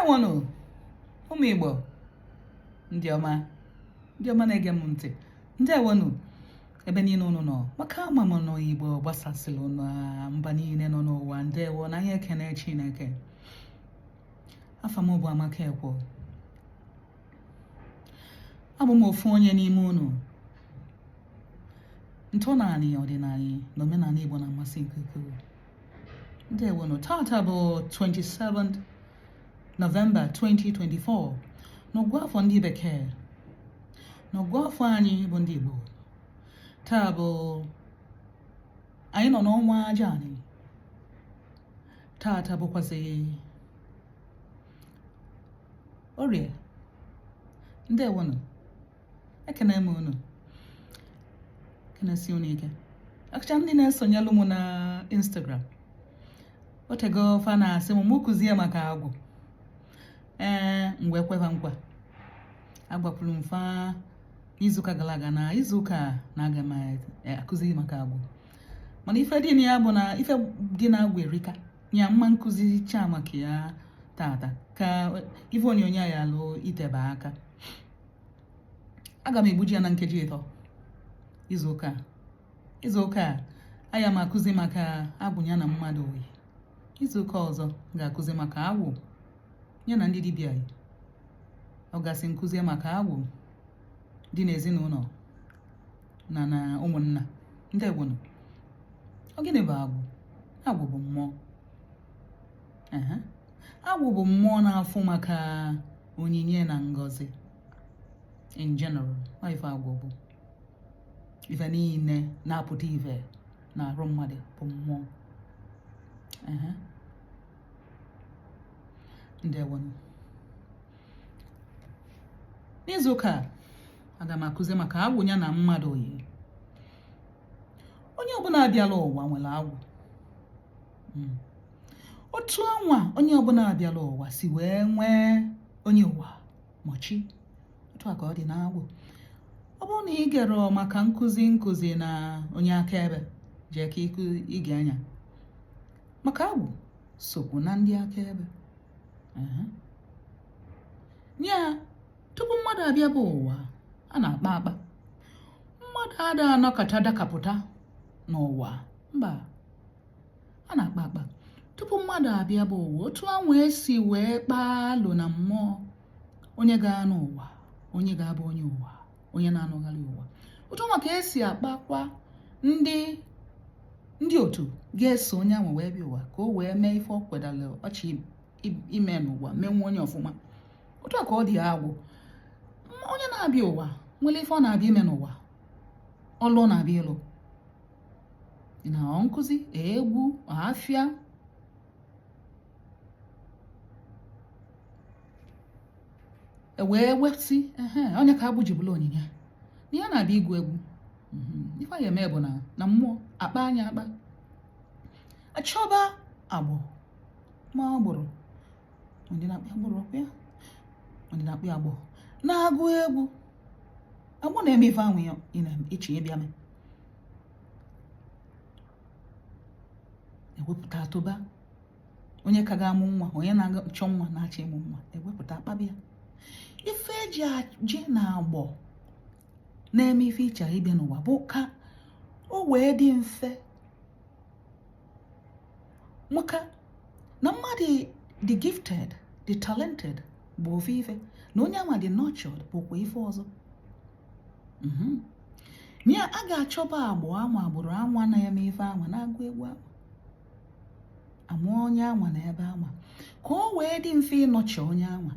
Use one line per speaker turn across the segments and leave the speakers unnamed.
Ndewonụ ụmụ Igbo ndị ọma, ndị ọma na-ege m ntị, ndewonụ ebe niile unu nọ, maka ama m na Igbo gbasasịrị na mba niile nọ n'ụwa. Ndewo na anyị ekene Chineke. Afa m bụ Amaka Ekwo, abụ m ofu onye n'ime unu. Ntọnanị, ọdịnanị na omenala Igbo na-amasị nke ukwuu. Ndewonụ. Tata bụ 27 November 2024 n'ọgụ afọ ndị bekee, n'ọgụ afọ anyị bụ ndị Igbo. Taa bụ anyị nọ n'ọnwa Ajanị. Tata bụkwazị Orie. Ndewonụ, ekene m unu, kenesi unu ike, ọkacha ndị na-esonyelụ m na Instagram. O tego fa na-asị m mụ kụzie maka agwụ. Ee, m wee kwe fa nkwa, agwakwuru m fa n'izuụka gara aga na izuụka na aga m akụzi maka agwụ, mana ife dị na ya bụ na ife dị na agwụ erika ya mma nkụzicha maka ya tata ka ife onyonyo ya lụ itebe aka. Aga m egbuji ya na nkeji 3 izuụka. Izuụka a aya m akụzi maka agwụ ya na mmadụ oyi. Izuụka ọzọ ga-akụzi maka agwụ ya na ndị dibịa. Ọ gasị nkụzi maka agwụ dị n'ezinụlọ na na ụmụnna. Ndewonụ. Ọ gịnị bụ agwụ? Agwụ bụ mmụọ. Agwụ bụ mmụọ na-afụ maka onyinye na ngọzi in general. Ọ ife agwụ bụ ife niile na-apụta ife na-arụ mmadụ bụ mmụọ. Ndewonụ. N'izuụka a aga m akụzi maka agwụ ya na mmadụ oyi. Onye ọbụla abịala ụwa nwere agwụ. Otu anwa onye ọbụla abịala ụwa si wee nwee onye ụwa ma chi, otu a ka ọ dị n'agwụ. Ọ bụrụ na ị gere maka nkụzi nkụzi na onye akaebe, jee ka ige anya maka agwụ sokwu na ndị akaebe. Ya tupu mmadụ abịa bụ ụwa a na-akpa akpa, mmadụ ada anọkọta dakapụta n'ụwa, mba, a na-akpa akpa tupu mmadụ abịa bụ ụwa. Otu anwa esi wee kpaa alụ na mmụọ onye ga-anụ ụwa, onye ga-abụ onye ụwa, onye na-anụgharị ụwa, otu anwa ka esi akpakwa ndị otu ga-eso onye ahụ wee bịa ụwa ka o wee mee ife ọ kwedara ọchị ime n'ụwa, menwe onye ọfụma. Otu a ka ọ dị agwụ. Onye na-abịa ụwa nwere ife ọ na-abịa ime n'ụwa, ọlụ ọ na-abịa ịlụ, na nkụzi, egwu, afịa, wee wesị onye ka agwụ ji bụrụ onyinye na ya na-abịa igwu egwu. Ife ya eme bụ na mmụọ akpa anya akpa achọba agbụ ma agbụrụ ndị na-akpị agbụrụ ya, ndị na-akpị agbụ na-agụ egwu, agbụ na-eme ife ahụ iche ịbịa mee, ewepụta atụba onye ka ga-amụ nwa, onye na-achọ nwa na-achọ ịmụ nwa, ewepụta akpabịa ife eji aje na agbọ na-eme ife ịchọ ịbịa n'ụwa bụ ka o wee dị mfe, maka na mmadụ dị gifted, dị talented bụ ofu ife, na onye anwa dị nurtured bụkwa ife ọzọ. Ya a ga-achọba agbụ anwa, agbụrụ anwa na-eme ife anwa, na-agụ egwu anwa, amụọ onye anwa na ebe anwa ka o wee dị mfe ịnọchi onye anwa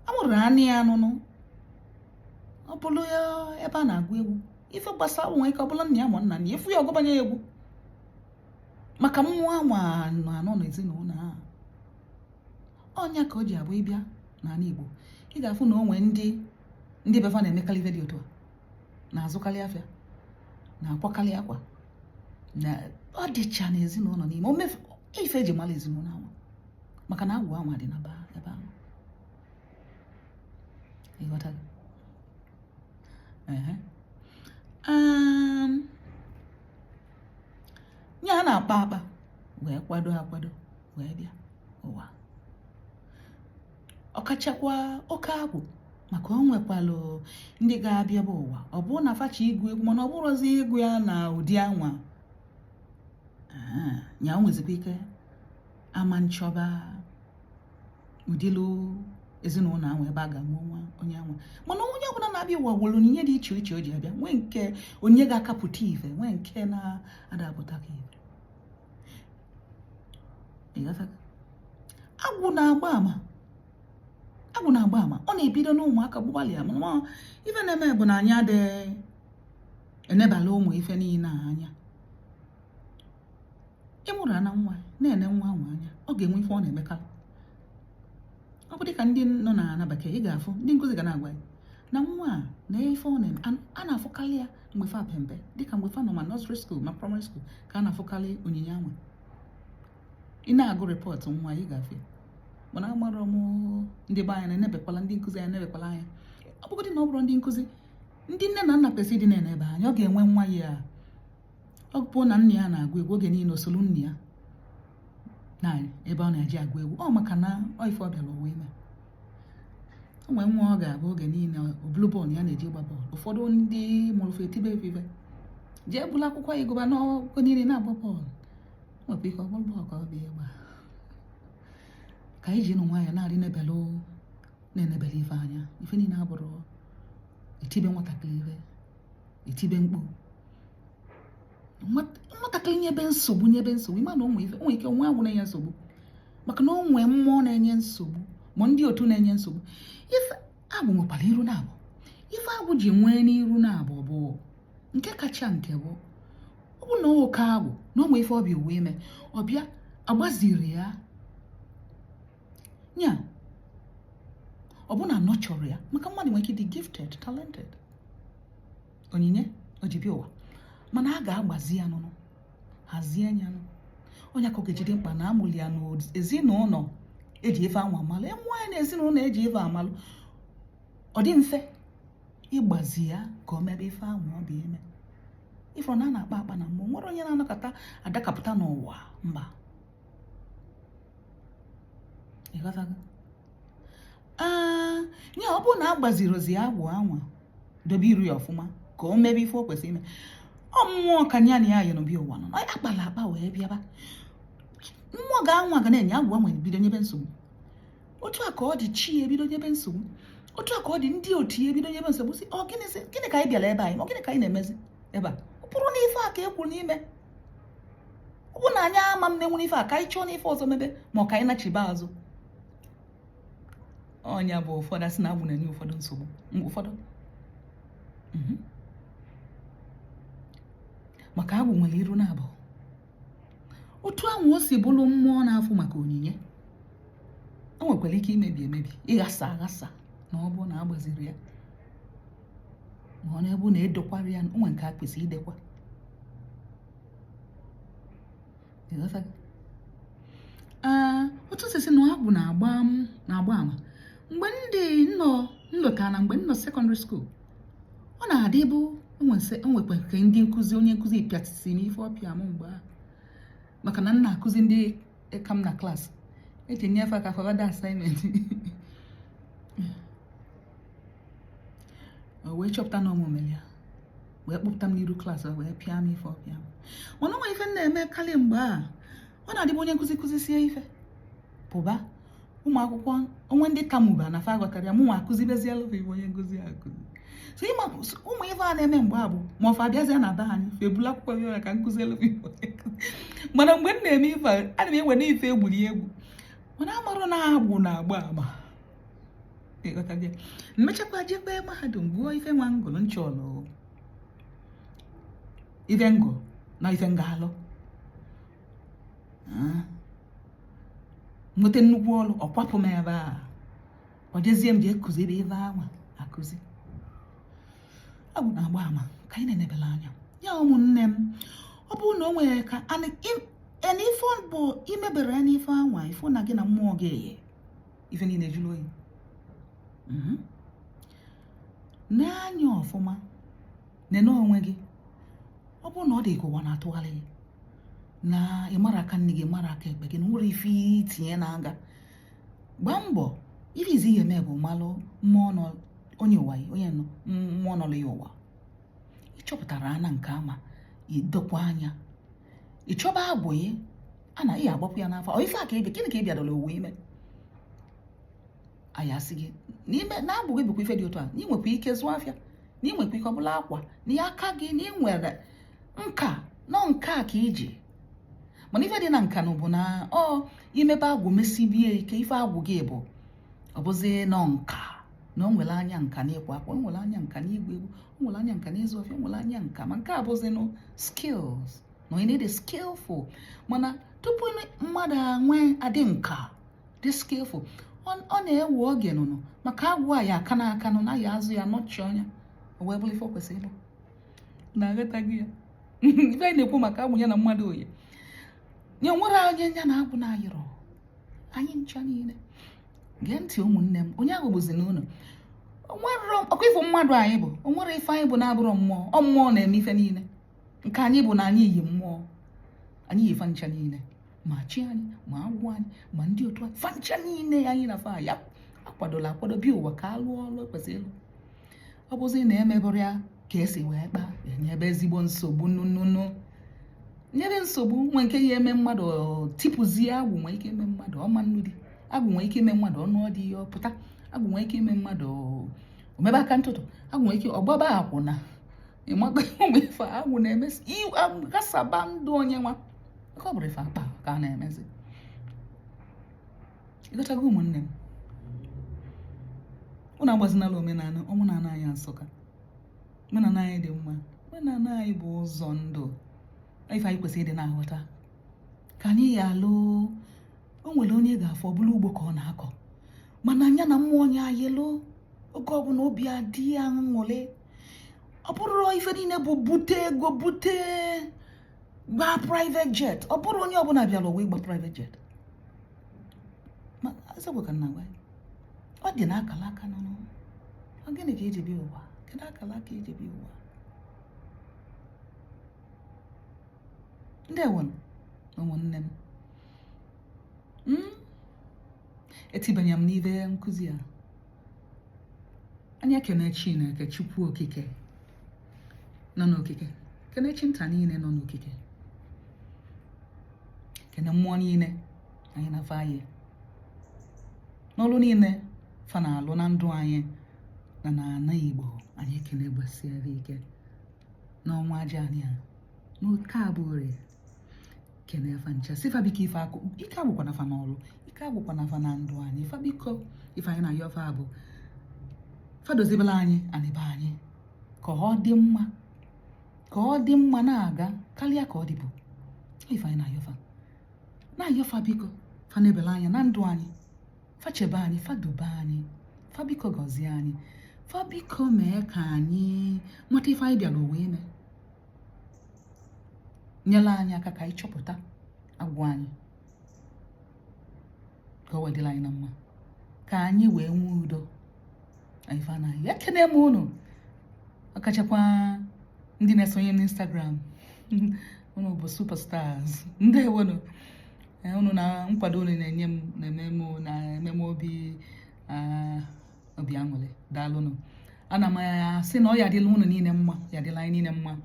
amụrụ anị ya anụnụ. Ọ bụrụ ya ebe a na-agụ egwu, ife gbasara nwe ike ọ bụla nna ya ma nna ya efu ya ọgụbanye egwu, maka mmụọ anwa nọ anọ n'ezinụlọ ahụ. Ọnya ka o ji abụ ịbịa n'ala Igbo, ị ga-afụ na o nwee ndị befa na-emekarị ife dị otu a, na-azụkarị afịa, na-akwakarị akwa, na ọ dịcha n'ezinụlọ n'ime ife eji mara ezinụlọ anwa, maka na agwụ anwa dị na ebe ahụ. Ịghọtago? Ya na-akpa akpa wee kwado akwado wee bịa ụwa. Ọkachakwa oke agwụ, maka o nwekwalụ ndị ga-abịa bụ ụwa ọ bụrụ na fa chọ ịgụ egwu, mana ọ bụrụzi ịgụ ya na ụdị anwa ya nwezikwa ike ama nchọba ụdịlụ ezinụlọ ahụ ebe a ga-amụ nwa onye anwa. Mana onye ọbụla na-abịa ụwa nwere onyinye dị iche iche o ji abịa, nwee nke onyinye ga-akapụta ife, nwee nke na-adapụta ka ife. Ịghọtago? Agwụ na-agba ama, agwụ na-agba ama. Ọ na-ebido n'ụmụaka gbụgbalị ya, mana ife na-eme bụ na anyị adịghị enebala ụmụ ife niile a anya. Ịmụrụ na nwa na-ene nwa ahụ anya, ọ ga-enwe ife ọ na-emekarị. Ọ bụ dịka ndị nọ na ana bekee, ị ga-afụ ndị nkụzi ga na-agwa ya na nwa a na ife ọ na-eme a na-afụkarị ya mgbe fa pempe, dịka mgbe fa nọ ma nursery school ma primary school ka a na-afụkarị onyinye anwa. Ị na-agụ report nwa, ị ga-afụ ya. Mana amarọ m ndị be anyị na-enebekwala, ndị nkụzi anyị na-enebekwala anya. Ọ bụgodị na ọ bụrụ ndị nkụzi, ndị nne na nna kwesịrị ịdị na-enebe anya. Ọ ga-enwe nwa ya, ọ bụ na nna ya na-agụ egwu oge niile, osolu nna ya na ebe ọ na-eji agụ egwu, ọ maka na ọ ife ọ bịara ụwa ime. O nwee nwa ọ ga-abụ oge niile obulu bọọlụ ya na-eji gba bọọlụ. Ụfọdụ ndị mụrụ fe etibe efife jee bulu akwụkwọ ya gụba n'ọkụ niile na-agba bọọlụ, nwekwa ike ọ bụrụ bọọlụ ka ọ bịa ịgba. Ka anyị ji nụ nwayọọ na-arị nebelụ na-enebele ife anya. Ife niile abụrụ etibe nwatakịrị ife, etibe mkpu nwatakịrị, nyebe nsogbu, nyebe nsogbu. Ịma na onwe ife onwe ike onwe agwụ na-enye nsogbu, maka na onwe mmụọ na-enye nsogbu, ma ndị otu na-enye nsogbu. Ife agwụ nwekwara iru na-abụ. Ife agwụ ji nwee n'iru na-abụ bụ nke kacha nke bụ ọ bụ na oke agwụ na onwe ife ọbịa uwe ime ọbịa agbaziri ya nya, ọ bụ na nọchọrọ ya, maka mmadụ nwere ike ịdị gifted, talented, onyinye o ji bịa ụwa, mana a ga-agbazi ya nụnụ, hazie ya nụ. Onye ka ọ ga-ejide mkpa na amụli ya n'ezinụlọ eji ife anwa amalụ. Ịmụọ ya n'ezinụlọ eji ife amalụ, ọ dị mfe ịgbazi ya ka o mebe ife ahụ ọ bụ ime. Ifụrụ na a na-akpa akpa na mmụọ, nwere onye na-anọkọta adakapụta n'ụwa mba. Ịghọtago? Ee, ya ọ bụrụ na a gbazirozi agwụ anwa, dobe iru ya ọfụma ka o mebe ife o kwesịrị ime, ọ mmụọ ka ya na ya yi n'obi ụwa nọ akpala akpa wee bịaba. Mmụọ ga-anwa ga na-enye agwụ anwa ebido nyebe nsogbu. Otu a ka ọ dị chi ya ebido nyebe nsogbu, otu a ka ọ dị ndị otu ya ebido nyebe nsogbu. Si ọ gịnị ka anyị bịara ebe anyị, ọ gịnị ka anyị na-emezi ebe a? Ọ bụrụ na ife a ka e kwuru n'ime, ọ bụ na anyị ama mmenwu ife a, ka anyị chọọ n'ife ọzọ mebe, ma ọ ka anyị nachibe azụ. Ọnya bụ ụfọdụ asị na agwụ na-enye ụfọdụ nsogbu ụfọdụ, maka agwụ nwere iru na-abụ. Otu ahụ o si bụrụ mmụọ na-afụ maka onyinye, o nwekwara ike imebi emebi, ịghasa aghasa, na ọ bụrụ na a gbaziri ya, ma ọ na-ebu na edokwara ya onwe nke a kwesịrị idekwa. Otu sisi na agwụ na-agba ama. Mgbe ndị nnọ nlọta na mgbe nnọ secondary school, ọ na-adịbụ onwekwa nke ndị nkụzi, onye nkụzi pịatisi n'ife ọpịa m mgbe ahụ, maka na m na-akụzi ndị ka m na klaasị eji enyefe aka fọgada assignment. O wee chọpụta na ọmụ mere ya, wee kpọpụta m n'iru klaasị, wee pịa m ife ọpịa m. Mana onwe ife m na-emekarị mgbe a, ọ na-adịbụ onye nkụzi kụzisie ife pụba, ụmụ akwụkwọ onwe ndị tamuba na fa aghọtara ya, mụnwa akụzibezielụ fa ife onye nkụzi akụzi. So ịma ụmụ ife a na-eme mgbe a bụ ma ọfa abịazịa na be anyị, fa ebulu akwụkwọ bịa ka nkụzielụ fa ife onye nkụzi. Mana mgbe m na-eme ife a, ana m ewe na ife egburi egwu, mana amarụ na agwụ na-agba ama. Ịghọtago? Mmechakwa jekwe mahadum gụọ ife nwa ngụlụ nchọlụ, ife ngụ na ife ngalụ, nweta nnukwu ọrụ, ọ kwapụ m ebe a, ọ jezie m jee kụzibe ife anwa akụzi. Agwụ na-agba ama, ka anyị na-enebela anya ya. Ụmụnne m, ọ bụrụ na o nwere ka ife bụ imebere ya n'ife anwa, ife na gị na mmụọ gị eye ife niile jụrụ oyi n'anya ọfụma, nene onwe gị. Ọ bụrụ na ọ dị ka ụwa na-atụgharị gị, na ị mara aka nne gị, mara aka ekpe gị, na nwere ife itinye na-aga, gbaa mbọ Ife izi ihe eme bụ malụ mmụọ nọ onye ụwa ya, onye nọ mmụọ nọrọ ya ụwa. Ị chọpụtara ana nke ama, idokwa anya, ị chọba agwụ ya a na ị agbapụ ya n'afa. Ọ ife a ka ị bịa, gịnị ka ị bịadoro ụwa ime? Anyị asị gị n'ime na agwụ gị bụkwa ife dị otu a, na ị nwekwa ike zụọ afịa, na ị nwekwa ike ọbụla akwa na ya aka gị, na ị nwere nka nọ nke a ka iji. Mana ife dị na nka na bụ na ọ imebe agwụ mesibie ike, ife agwụ gị bụ ọ bụzi nọ nka, na o nwere anya nka n'ịkwa akwa, o nwere anya nka n'igwu egwu, o nwere anya nka n'ịzụ afịa, o nwere anya nka. Ma nke a bụzinụ skills na onye dị skillful. Mana tupu mmadụ anwe adị nka dị skillful, ọ na-ewe oge nụnụ, maka agwụ a ya aka n'aka nụ na ya azụ ya nọchi ọnya, o wee bụrụ ife o kwesịrị ịbụ. Na-aghọtaghị ya? Ife anyị na-ekwu maka agwụ ya na mmadụ oyi nye nwere onye ya na agwụ na-ayịrọ anyị ncha niile. Gee ntị ụmụnne m, onye ahụ bụzi na unu onwere ọkwa ifo mmadụ anyị bụ, onwere ife anyị bụ na-abụrọ mmụọ. Ọ mmụọ na-eme ife niile. Nke anyị bụ na anyị yi mmụọ, anyị yi fa ncha niile, ma chi anyị, ma agwụ anyị, ma ndị otu anyị, fa ncha niile anyị na fa ya akwadola akwado bịa ụwa ka a lụọ ọlụ ekwesịrị ịlụ. Ọ bụzi na emebụrụ ya ka esi wee kpaa, enyebe ezigbo nsogbu, nnụnụ nyebe nsogbu nwe nke ya eme mmadụ tipụzie agwụ, nwee ike ime mmadụ ọma nnu dị agwụ, nwee ike ime mmadụ ọnụ ọdị ihe ọpụta agwụ, nwee ike ime mmadụ omebe aka ntụtụ agwụ, nwee ike ọgbaba akwụna. Ịmago ụmụ ife agwụ na-emesi gasaba ndụ onye nwa ka ọ bụrụ ife akpa ka a na-emezi. Ịghọtago ụmụnne m? Unu agbazinala omenala omenala anyị asọka. Omenala anyị dị mma, omenala anyị bụ ụzọ ndụ. Ife anyị kwesịrị ịdị na-aghọta ka anyị ya alụ. O nwere onye ga-afọ ọbụla ugbo ka ọ na-akọ, mana anya na mmụọ onye anyị lụ oge ọbụla obi adị ya aṅụrị. Ọ bụrụ ife niile bụ bute ego, bute gbaa private jet. Ọ bụrụ onye ọbụla bịara ụwa ịgba private jet, ma eziokwu ka nna gwa ya, ọ dị n'akala aka nọ. Ọ gịnị ka iji bịa ụwa? Kedu akala aka iji bịa ụwa? Ndewo ụmụnne m. Etibanye m n'ive nkụzi a. Anyị ekene Chineke, Chukwu okike nọ n'okike, kene chi nta niile nọ n'okike, kene mmụọ niile anyị na fa anyị n'ọlụ niile fa na-alụ na ndụ anyị na n'ana Igbo. Anyị ekene gbasiere ike n'ọnwa aja anyị a n'oke abụ orie. Kene fa ncha, sị fa biko, ife akụ ike agwụkwana fa n'ọlụ, ike agwụkwana fa na ndụ anyị. Fa biko, ife anyị na-ayọ fa bụ fa dozibela anyị anị be anyị ka ọ dị mma, ka ọ dị mma na-aga karịa ka ọ dịbụ. Ife anyị na-ayọ fa, na-ayọ fa biko, fa nebela anya na ndụ anyị, fa chebe anyị, fa dube anyị, fa biko gọzie anyị, fa biko mee ka anyị mata ife anyị bịara ụwa ime, nyere anyị aka ka anyị chọpụta agwụ anyị, ka o wee dịrị anyị na mma, ka anyị wee nwee udo. Ife anaghị ekene m unu, ọkachakwa ndị na-esonye n'Instagram. Unu bụ superstars. Ndewonu unu na nkwado unu na-enye m, na-eme m na-eme m obi obi aṅụrị. Daalụnụ. Ana m asị na ọ ya adịla unu niile mma, ya adịla anyị niile mma.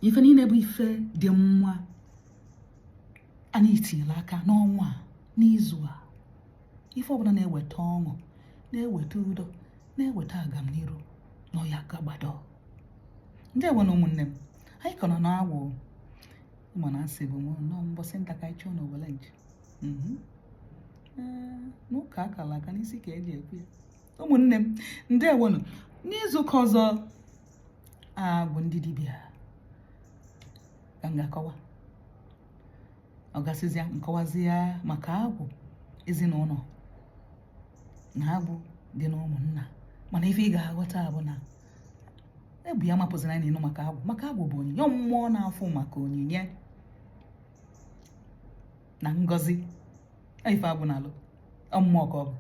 Ife niile bụ ife dị mma anyị tinyere aka n'ọnwa a, n'izu a, ife ọbụla na-eweta ọṅụ, na-eweta udo, na-eweta agamniru na ọya gagbado. Ndewo na ụmụnne m. Anyị kọrọ na agwụ, mana asị bụ m nọọ mbọsị nta ka anyị chọọ na owele nche n'ụka akara aka n'isi ka eji ekwu ya. Ụmụnne m, ndewonụ. N'izu ụka ọzọ, agwụ ndị dibịa ka m ga-akọwa. Ọ gasịzịa nkọwazịa maka agwụ ezinụlọ na agwụ dị n'ụmụnna. Mana ife ị ga-aghọta bụ na ebu ya mapụzina anyị n'ịnụ maka agwụ, maka agwụ bụ onyinye mmụọ na-afụ maka onyinye na ngọzi. Ife agwụ na-alụ, ọ mmụọ ka ọ bụ,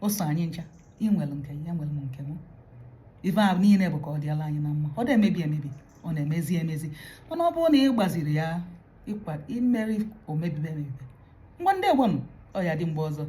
o so anyị ncha. Ị nwere nke ya, nwere m nke m. Ife a niile bụ ka ọ dịala anyị na mma. Ọ na-emebi emebi, ọ na-emezi emezi, mana ọ bụrụ na ị gbaziri ya ịkwa imeri, o mebibe emebibe. Ngwa, ndewonụ. Ọ ya dị mgbe ọzọ.